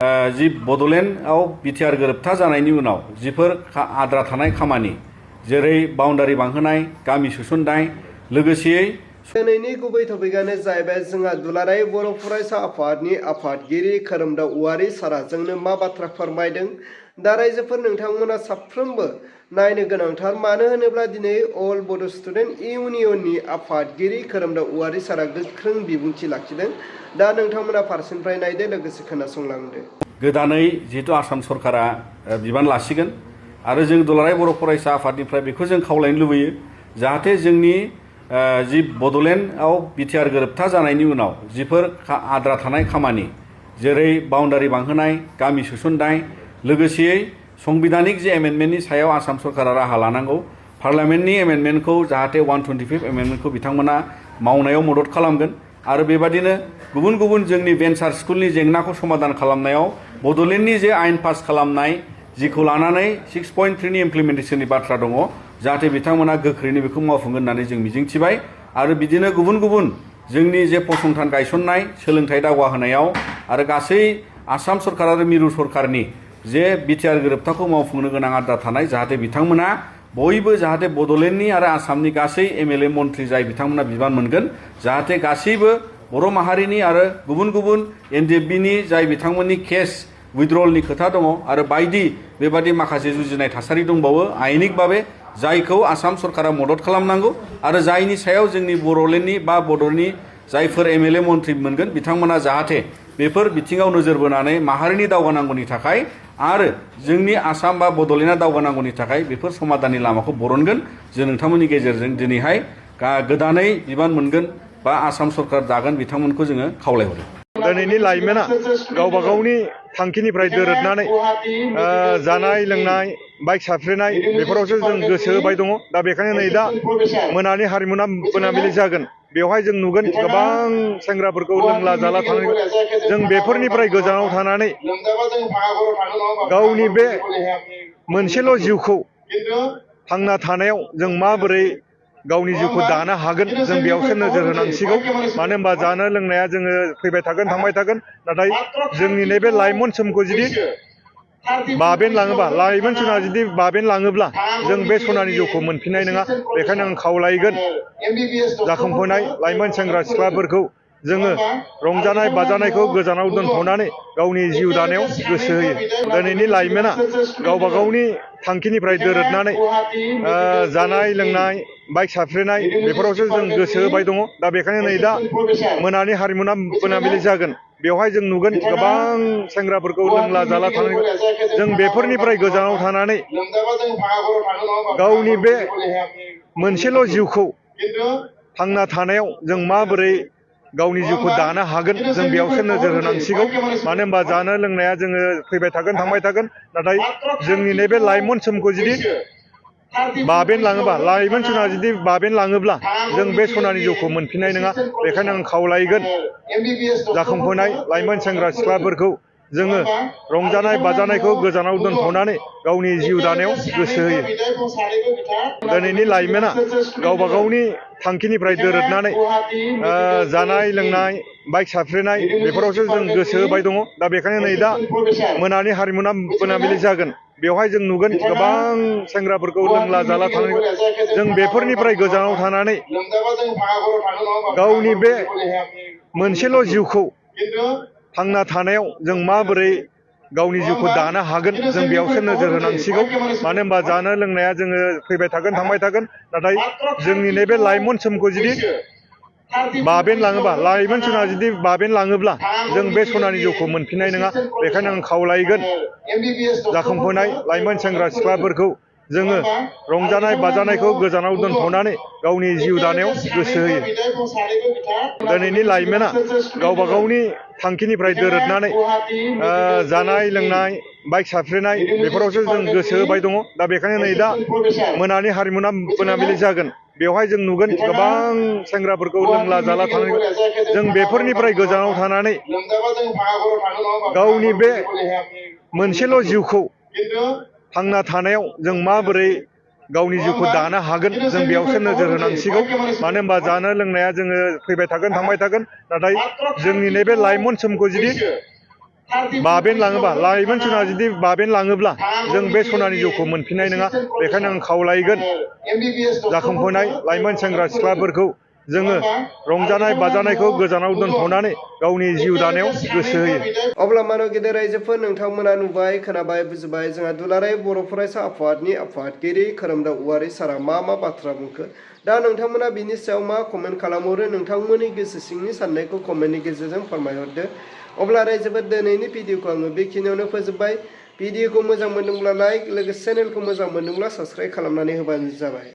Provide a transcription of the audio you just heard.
जि बड'लेण्डआव बिटिआर गोरोबथा जानायनि उनाव जिफोर आद्रा थानाय खामानि जेरै बाउन्डारि बांहोनाय गामि सोसननाय लोगोसेयै दिनैनि गुबै टपिकआनो जाहैबाय जोंहा दुलाराय बर' फरायसा आफादनि आफादगिरि खोरोमदाव औवारि सारा जोंनो मा बाथ्रा फोरमायदों। दा रायजोफोर नोंथांमोना साफ्रोमबो नायनो गोनांथार, मानो होनोब्ला दिनै अल बड' स्टुडेन्ट इउनियननि आफादगिरि खोरोमदाव औवारि सारा गोख्रों बिबुंथि लाखिदों। दा नोंथांमोना फारसेनिफ्राय नायदो, लोगोसे खोनासंलांदो। गोदानै जिहेतु आसाम सरकारा बिबान लासिगोन आरो जों दुलाराय बर' फरायसा आफादनिफ्राय बेखौ जों खावलायनो लुबैयो जाहाथे जोंनि जि बड'लेण्डआव बिटिआर गोरोबथा जानायनि उनाव जिफोर आद्रा थानाय खामानि जेरै बाउन्डारि बांहोनाय गामि सोसननाय लोगोसेयै संबिधानिक जे एमेन्डमेन्टनि सायाव आसाम सरकारा राहा लानांगौ, पार्लियामेन्टनि एमेन्डमेन्टखौ जाहाथे 125 एमेन्डमेन्टखौ बिथांमोना मावनायाव मदद खालामगोन आरो बेबादिनो गुबुन गुबुन जोंनि भेन्सार स्कुलनि जेंनाखौ समाधान खालामनायाव बड'लेण्डनि जे आयेन पास खालामनाय जिखौ लानानै 6.3 नि इमप्लिमेन्टेसननि बाथ्रा दङ, जाहाथे बिथांमोना गोख्रैनो बेखौ मावफुंगोन होननानै जों मिजिंथिबाय। आरो बिदिनो गुबुन गुबुन जोंनि जे फसंथान गायसननाय सोलोंथाइ दावगाहोनायाव आरो गासै आसाम सरकार आरो मिरु सरकारनि जे बिटिआर गोरोबथाखौ मावफुंनो गोनां आद्रा थानाय जाहाथे बिथांमोना बयबो जाहाथे बड'लेण्डनि आरो आसामनि गासै एमएलए मन्थ्रि जाय बिथांमोना बिबान मोनगोन जाहाथे गासैबो बर' माहारिनि आरो गुबुन गुबुन एनडिएफबिनि जाय बिथांमोननि केस उइथड्रलनि खोथा दङ आरो बायदि बेबादि माखासे जुजिनाय थासारि दंबावो आयेनिक भाबे जायखौ आसाम सरकारा मदद खालामनांगौ आरो जायनि सायाव जोंनि बड'लेण्डनि बा बड'नि जायफोर एमएलए मन्थ्रि मोनगोन बिथांमोना जाहाथे बेफोर बिथिङाव नोजोर बोनानै माहारिनि दावगानांगौनि थाखाय आरो जोंनि आसाम बा बड'लेण्डआ दावगानांगौनि थाखाय बेफोर समाधाननि लामाखौ बरनगोन। जों नोंथांमोननि गेजेरजों दिनैहाय गोदानै बिबान मोनगोन बा आसाम सरकार दागोन बिथांमोनखौ जोङो खावलायहरो। दिनैनि लाइमोना गावबा गावनि थांखिनिफ्राय दोरोदनानै जानाय लोंनाय बाइक साफ्रेनाय बेफोरावसो जों गोसो होबाय दङ। दा बेखायनो नै दा मोनानि हारिमुना मोनाबिलि जागोन, बेवहाय जों नुगोन गोबां सेंग्राफोरखौ लोंला जाला थानाय। जों बेफोरनिफ्राय गोजानाव थानानै गावनि बे मोनसेल' जिउखौ थांना थानायाव जों माबोरै गावनि जिउखौ दानो हागोन जों बेयावसो नोजोर होनांसिगौ। मानो होनबा जानो लोंनाया जोङो फैबाय थागोन थांबाय थागोन, नाथाय जोंनि नैबे लाइमोन समखौ जुदि बाबेन लाङोबा, लाइमोन समा जुदि बाबेन लाङोब्ला जों बे सनानि जिउखौ मोनफिननाय नङा। बेखायनो आं खावलायगोन जाखांफुनाय लाइमोन सेंग्रा सिख्लाफोरखौ जोङो रंजानाय बाजानायखौ गोजानाव दोनथ'नानै गावनि जिउ दानायाव गोसो होयो। दिनैनि लाइमोना गावबा गावनि थांखिनिफ्राय दोरोदनानै जानाय लोंनाय बाइक साफ्रेनाय बेफोरावसो जों गोसो होबाय दङ। दा बेखायनो नै दा मोनानि हारिमुना मोनाबिलि जागोन, बेवहाय जों नुगोन गोबां सेंग्राफोरखौ लोंला जाला थानाय। जों बेफोरनिफ्राय गोजानाव थानानै गावनि बे मोनसेल' जिउखौ थांना थानायाव जों माबोरै गावनि जिउखौ दानो हागोन जों बेयावसो नोजोर होनांसिगौ। मानो होनबा जानो लोंनाया जोङो फैबाय थागोन थांबाय थागोन, नाथाय जोंनि नैबे लाइमोन समखौ जुदि बाबेन लाङोबा, लाइमोन समा जुदि बाबेन लाङोब्ला जों बे सनानि जिउखौ मोनफिननाय नङा। बेखायनो आं खावलायगोन जाखांफुनाय लाइमोन सेंग्रा सिख्लाफोरखौ जोङो रंजानाय बाजानायखौ गोजानाव दोनथ'नानै गावनि जिउ दानायाव गोसो होयो। दिनैनि लाइमोना गावबा गावनि थांखिनिफ्राय दोरोदनानै जानाय लोंनाय बाइक साफ्रेनाय बेफोरावसो जों गोसो होबाय दङ। दा बेखायनो नै दा मोनानि हारिमुना मोनाबिलि जागोन, बेवहाय जों नुगोन गोबां सेंग्राफोरखौ लोंला जाला थानाय। जों बेफोरनिफ्राय गोजानाव थानानै गावनि बे मोनसेल' जिउखौ थांना थानायाव जों माबोरै गावनि जिउखौ दानो हागोन जों बेयावसो नोजोर होनांसिगौ। मानो होनबा जानो लोंनाया जोङो फैबाय थागोन थांबाय थागोन, नाथाय जोंनि नैबे लाइमोन समखौ जुदि बाबेन लाङोबा, लाइमोन समा जुदि बाबेन लाङोब्ला जों बे सनानि जिउखौ मोनफिननाय नङा। बेखायनो आं खावलायगोन जाखांफुनाय लाइमोन सेंग्रा सिख्लाफोरखौ जोङो रंजानाय बाजानायखौ गोजानाव दोनथ'नानै गावनि जिउ दानायाव गोसो होयो। दिनैनि लाइमोना गावबा गावनि थांखिनिफ्राय दोरोदनानै जानाय लोंनाय बाइक साफ्रेनाय बेफोरावसो जों गोसो होबाय दङ। दा बेखायनो नै दा मोनानि हारिमुना मोनाबिलि जागोन, बेवहाय जों नुगोन गोबां सेंग्राफोरखौ लोंला जाला थानाय। जों बेफोरनिफ्राय गोजानाव थानानै गावनि बे मोनसेल' जिउखौ थांना थानायाव जों माबोरै गावनि जिउखौ दानो हागोन जों बेयावसो नोजोर होनांसिगौ। मानो होनबा जानो लोंनाया जोङो फैबाय थागोन थांबाय थागोन, नाथाय जोंनि नैबे लाइमोन समखौ जुदि बाबेन लाङोबा लाइमोन सना जुदि बाबेन लाङोब्ला जों बे सनानि जिउखौ मोनफिननाय नङा। बेखायनो आं खावलायगोन जाखांफुनाय लाइमोन सेंग्रा सिख्लाफोरखौ जोङो रंजानाय बाजानायखौ गोजानाव दोनथ'नानै गावनि जिउ दानायाव गोसो होयो। अब्ला मानव गेदेर रायजोफोर नोंथांमोना नुबाय खोनाबाय बुजिबाय जोंहा दुलाराय बर' फरायसा आफादनि आफादगिरि खोरोमदाव औवारि सारा मा बाथ्रा बुंखो। दा नोंथांमोना बिनि सायाव मा कमेन्ट खालामहरो नोंथांमोननि गोसो सिंनि साननायखौ कमेन्टनि गेजेरजों फोरमायहरदो। अब्ला रायजोफोर दिनैनि भिडिअखौ आङो बेखिनियावनो फोजोबबाय। भिडिअखौ मोजां मोनदोंब्ला लाइक लोगोसे चेनेलखौ मोजां मोनदोंब्ला साबस्क्राइब खालामनानै होबानो जाबाय।